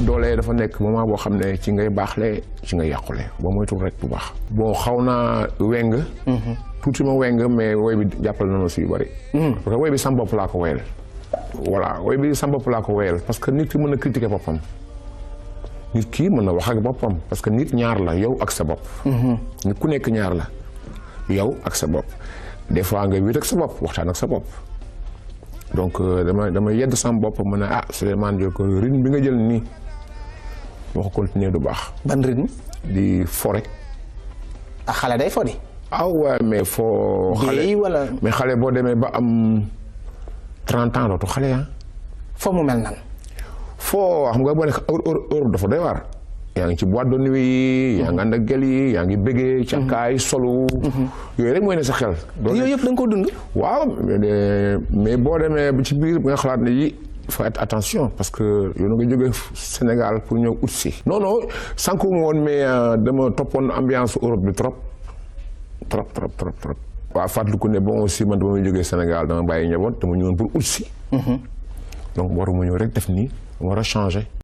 doole dafa nekk moment boo xam ne ci ngay baaxle ci ngay yàqule boo moytul rek bu baax. bon xaw naa weng. tuuti ma weng mais woy bi jàppale na ma si yu bëri. parce que woy bi sam bopp laa ko woyal. voilà woy bi sam bopp laa ko woyal parce que nit ki mën na critiquer boppam. nit ki mën na wax ak boppam parce que nit ñaar la yow ak sa bopp. nit ku nekk ñaar la yow ak sa bopp des fois nga wéet ak sa bopp waxtaan ak sa bopp. donc dama yedd sama bopp ma ne Souleymane Diop ko rythme bi nga jël nii moo ko continuer du baax. ban rythme. di fo rek. xale day fo di. waaw mais foo. xale wala. mais xale boo demee ba am 30 ans dootu xale ah. foo mu mel nan. foo xam nga boo nekk Europe dafa doy waar. yaa ngi ci boîte de nuit yi. yaa ngi ànd ak gel yi yaa ngi bëggee. càkkaay solu. yooyu rek mooy ne sa xel. yooyu yëpp da nga ko dund. waaw mais boo demee ba ci biir bi nga xalaat ne yi il faut être attention parce que yow na nga jógee Sénégal pour ñëw ut si. non non sànq mu woon mais dama toppoon ambiance Europe bi trop. waaw fàttaliku ne bon aussi man dama jógee Sénégal dama bàyyi njaboot dama ñëwoon pour ut si. donc war ma ñëw rek def nii war a changer.